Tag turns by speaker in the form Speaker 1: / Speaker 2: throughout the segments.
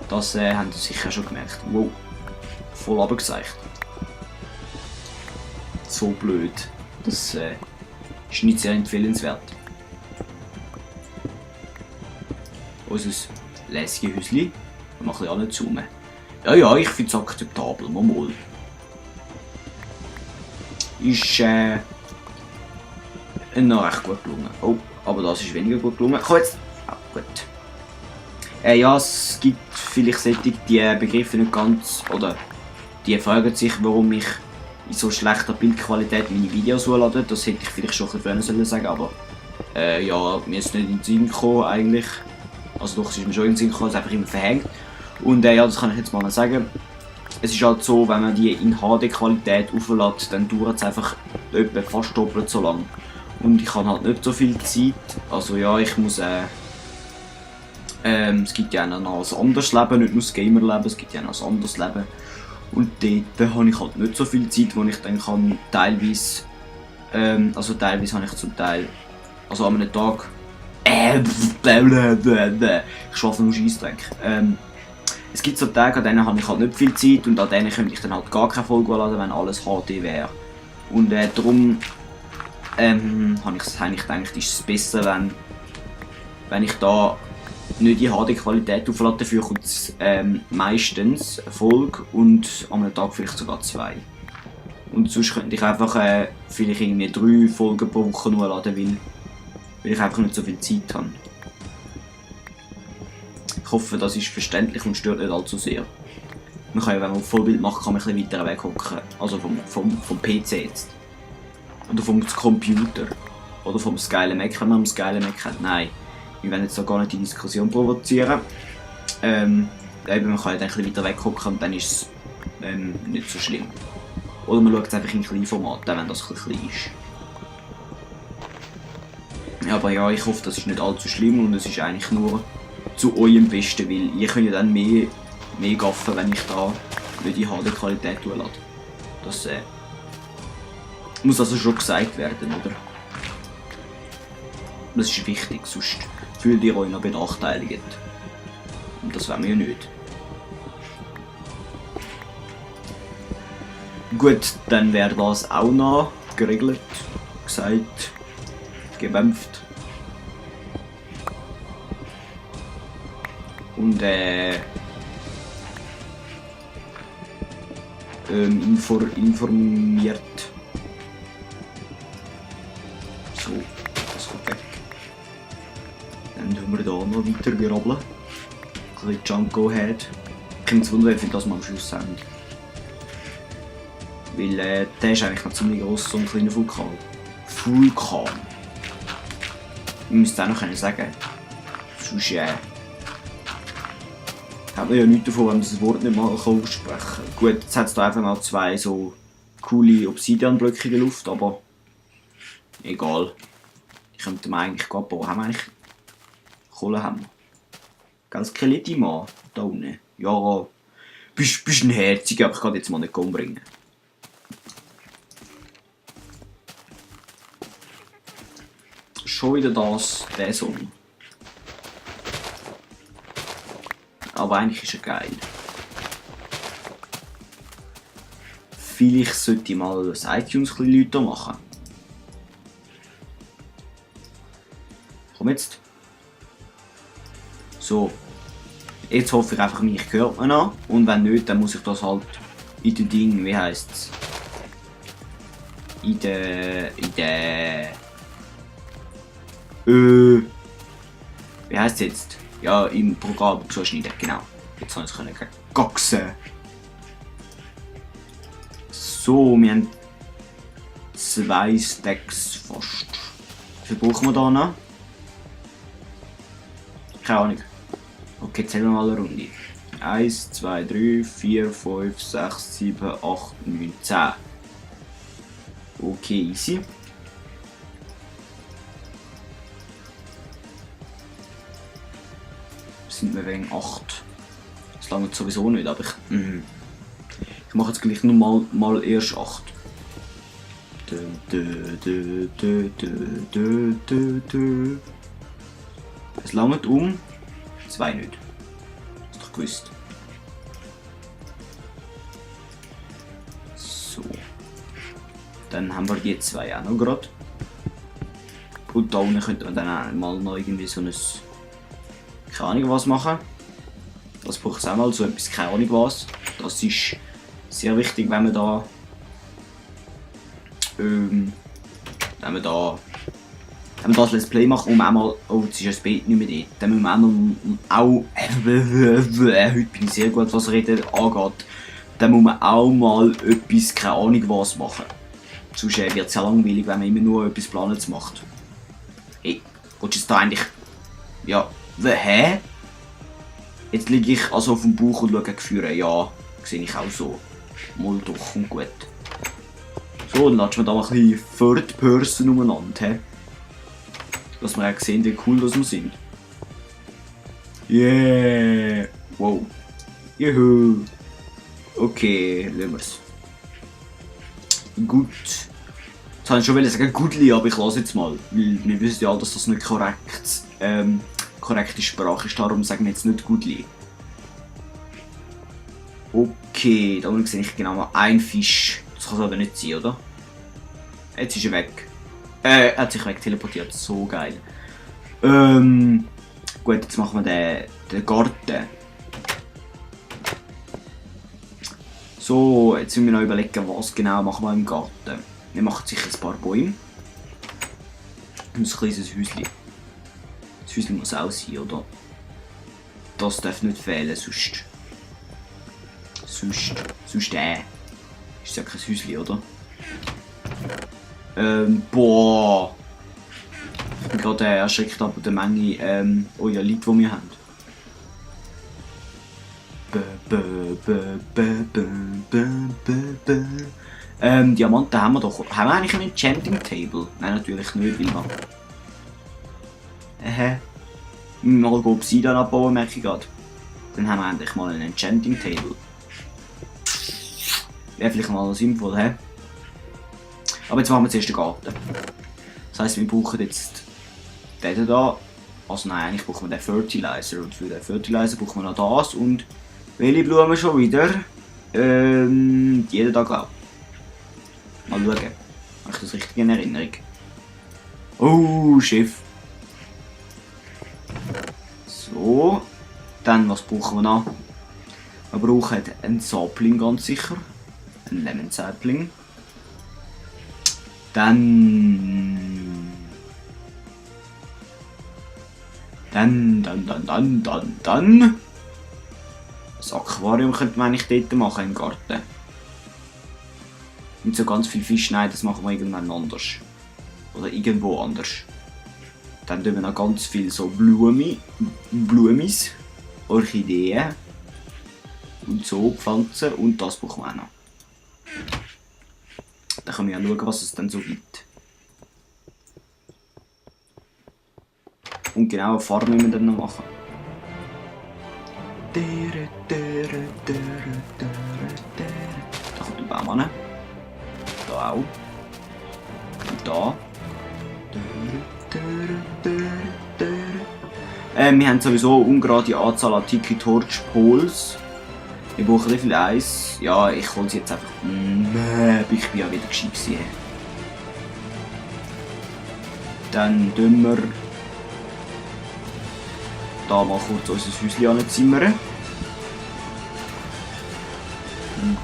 Speaker 1: Das haben Sie sicher schon gemerkt. Wow, voll runtergezeigt. So blöd. Das ist nicht sehr empfehlenswert. Unser lässiges Häuschen. Wir machen alle zoomen. Ja, ich finde es akzeptabel. Mal. Ist noch recht gut gelungen. Oh, aber das ist weniger gut gelungen. Komm jetzt! Ah, gut. Ja, es gibt vielleicht solche, die Begriffe nicht ganz, oder die fragen sich, warum ich in so schlechter Bildqualität meine Videos hochlade. Das hätte ich vielleicht schon ein bisschen früher sagen, aber ja, mir ist nicht in den Sinn gekommen eigentlich. Also doch, es ist mir schon in den Sinn gekommen, es ist einfach immer verhängt. Und ja, das kann ich jetzt mal sagen. Es ist halt so, wenn man die in HD-Qualität auflädt, dann dauert es einfach etwa fast doppelt so lang. Und ich habe halt nicht so viel Zeit. Also ja, ich muss es gibt ja auch noch ein anderes Leben, nicht nur das Gamerleben, es gibt ja noch ein anderes Leben. Und dort habe ich halt nicht so viel Zeit, wo ich dann kann teilweise, also teilweise habe ich zum Teil, also an einem Tag, ich schaffe nur Scheissdreck. Es gibt so Tage, an denen habe ich halt nicht viel Zeit und an denen könnte ich dann halt gar keine Folge laden, wenn alles HD wäre. Und darum habe ich eigentlich gedacht, ist es besser, wenn ich da nicht in HD-Qualität auflade. Dafür kommt es meistens eine Folge und an einem Tag vielleicht sogar 2. Und sonst könnte ich einfach vielleicht irgendwie 3 Folgen pro Woche nur laden, weil ich einfach nicht so viel Zeit habe. Ich hoffe, das ist verständlich und stört nicht allzu sehr. Man kann ja, wenn man Vollbild macht, kann man ein bisschen weiter weg hocken. Also vom PC jetzt. Oder vom Computer. Oder vom Skyle Mac, wenn man einen Skyle Mac hat. Nein, wir werden jetzt da gar nicht die Diskussion provozieren. Eben, man kann ja ein bisschen weiter weg hocken und dann ist es nicht so schlimm. Oder man schaut es einfach in Kleinformat, wenn das ein bisschen klein ist. Ja, aber ja, ich hoffe, das ist nicht allzu schlimm und es ist eigentlich nur zu eurem Besten, weil ihr könnt ja dann mehr gaffen, wenn ich da nicht in HD-Qualität lade. Das muss also schon gesagt werden, oder? Das ist wichtig, sonst fühlt ihr euch noch benachteiligt. Und das wollen wir ja nicht. Gut, dann wäre das auch noch geregelt, gesagt, gebämpft. Und informiert. So, das kommt weg. Dann tun wir hier noch weiter gerabbeln. Ein bisschen Jump Go Ahead. Ich finde es wundern, wie viel das wir am Schluss haben. Weil der ist eigentlich noch ziemlich gross, so ein kleiner Vulkan. Vulkan. Ich müsste auch noch sagen. Sonst hat man ja nichts davon, wenn man das Wort nicht mal aussprechen kann. Gut, jetzt hat es da einfach noch 2 so coole Obsidian-Blöcke in der Luft, aber egal. Die könnten wir eigentlich gerade bauen. Haben wir eigentlich Kohle haben wir. Gell, Skeletti Mann, da unten. Ja, bist ein Herziger, aber ich kann jetzt mal nicht umbringen. Schon wieder der Song. Aber eigentlich ist er geil. Vielleicht sollte ich mal das iTunes ein bisschen lauter machen. Komm jetzt. So. Jetzt hoffe ich einfach, mich hört man an. Und wenn nicht, dann muss ich das halt in den Ding, wie heisst es? Wie heisst es jetzt? Ja, im Programm zuschneiden, genau. Jetzt habe ich es gaxen. So, wir haben 2 Stacks fast. Wie viel brauchen wir da noch? Keine Ahnung. Okay, zählen wir mal eine Runde. 1, 2, 3, 4, 5, 6, 7, 8, 9, 10. Okay, easy. Sind wir wegen 8. Das lange sowieso nicht, aber ich mache jetzt gleich nur mal erst 8. Es langt 2 nicht. Hast du doch gewusst. Dann haben wir die zwei auch noch gerade. Und da unten könnte man dann auch mal noch irgendwie so ein... keine Ahnung was machen. Das braucht es auch mal, so etwas, keine Ahnung was. Das ist sehr wichtig, wenn man da... wenn man das Let's Play macht, um auch mal... Oh, jetzt ist das Bild nicht mehr dort. Dann müssen wir auch heute bin ich sehr gut, was Reden angeht. Dann muss man auch mal etwas, keine Ahnung was machen. Sonst wird es ja langweilig, wenn man immer nur etwas Planes macht. Hey, willst du jetzt da eigentlich... Ja, hä? Jetzt liege ich also auf dem Bauch und schaue Gefühle. Ja, sehe ich auch so. Mal doch, und gut. So, dann latschen wir da mal ein bisschen Third Person umeinander. He? Dass wir auch sehen, wie cool das wir sind. Yeah! Wow. Juhu! Okay, lassen wir's. Gut. Jetzt wollte ich schon sagen Gutli, aber ich lasse jetzt mal. Weil wir wissen ja, dass das nicht korrekte Sprache ist, darum sagen wir jetzt nicht Gutli. Okay, da unten sehe ich genau mal einen Fisch. Das kann es aber nicht sein, oder? Jetzt ist er weg. Er hat sich weg teleportiert, so geil. Gut, jetzt machen wir den Garten. So, jetzt müssen wir noch überlegen, was genau machen wir im Garten. Wir machen sicher ein paar Bäume. Und ein kleines Häuschen. Das Häuschen muss auch sein, oder? Das darf nicht fehlen, sonst ist ja kein Häuschen, oder? Boah! Ich bin gerade erschreckt ab der Menge Leute, die wir haben. Diamanten haben wir doch. Haben wir eigentlich ein Enchanting Table? Nein, natürlich nicht, weil wir mal Obsidian abbauen, merke ich gerade. Dann haben wir endlich mal ein Enchanting Table. Wäre vielleicht mal sinnvoll, hä? Aber jetzt machen wir zuerst den Garten. Das heisst, wir brauchen jetzt den da. Also nein, eigentlich brauchen wir den Fertilizer. Und für den Fertilizer brauchen wir noch das und welche Blumen schon wieder? Jeder da, glaube ich. Mal schauen. Habe ich das richtig in Erinnerung? Oh, Schiff. So. Dann, was brauchen wir noch? Wir brauchen einen Sapling ganz sicher. Ein Lemon Sapling. Dann. Das Aquarium könnte man eigentlich dort machen im Garten. Nicht so ganz viel Fisch, nein, das machen wir irgendwann anders. Oder irgendwo anders. Dann tun wir noch ganz viel so Blumis, Orchideen und so Pflanzen und das brauchen wir auch noch. Dann können wir ja schauen, was es dann so gibt. Und genau eine Farm müssen wir dann noch machen. Da kommt ein Baum an. Da auch. Und da. Wir haben sowieso ungerade Anzahl an Tiki Torch Poles. Wir brauchen wie viel Eis. Ja, ich hole sie jetzt einfach. Ich bin ja wieder gescheit gewesen. Dann tun wir da mal kurz unser Häuschen anzimmern.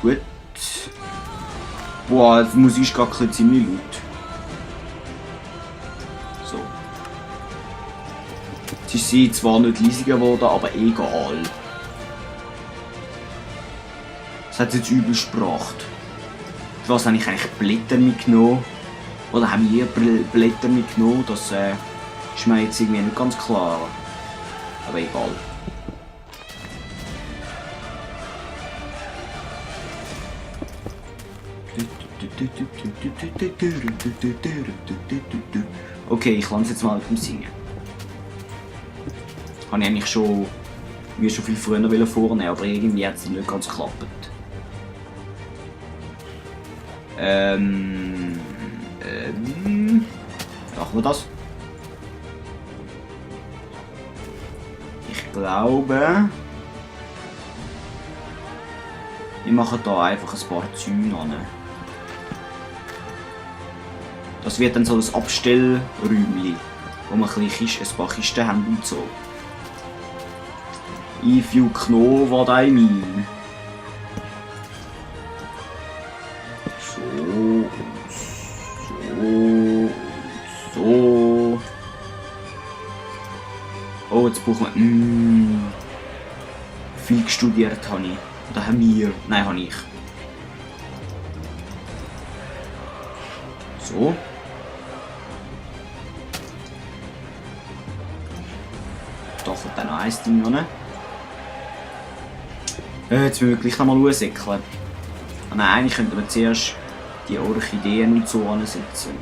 Speaker 1: Gut. Boah, die Musik ist gerade ziemlich laut. So. Jetzt ist sie zwar nicht leisiger geworden, aber egal. Das hat jetzt übelst gebracht. Ich weiß, habe ich eigentlich Blätter mitgenommen? Oder haben wir Blätter mitgenommen? Das ist mir jetzt irgendwie nicht ganz klar. Aber egal. Okay, ich lasse jetzt mal beim Singen. Habe ich eigentlich schon viel früher vornehmen, aber irgendwie hat es nicht ganz geklappt. Machen wir das? Ich glaube, wir machen da einfach ein paar Zäune an. Das wird dann so ein Abstellräumchen, wo wir ein paar Kisten haben und so. If you know what I mean. So, so, so. Oh, jetzt brauchen wir... viel studiert habe ich. Oder haben wir? Nein, habe ich. So. Da kommt dann noch ein Ding noch. Jetzt müssen wir gleich noch mal säckeln. Nein, eigentlich könnten wir zuerst die Orchideen und so ansetzen.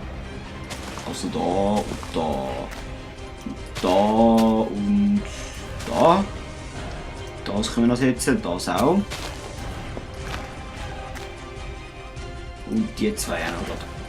Speaker 1: Also da und da. Da und da. Das können wir noch setzen, das auch. Und die zwei auch noch.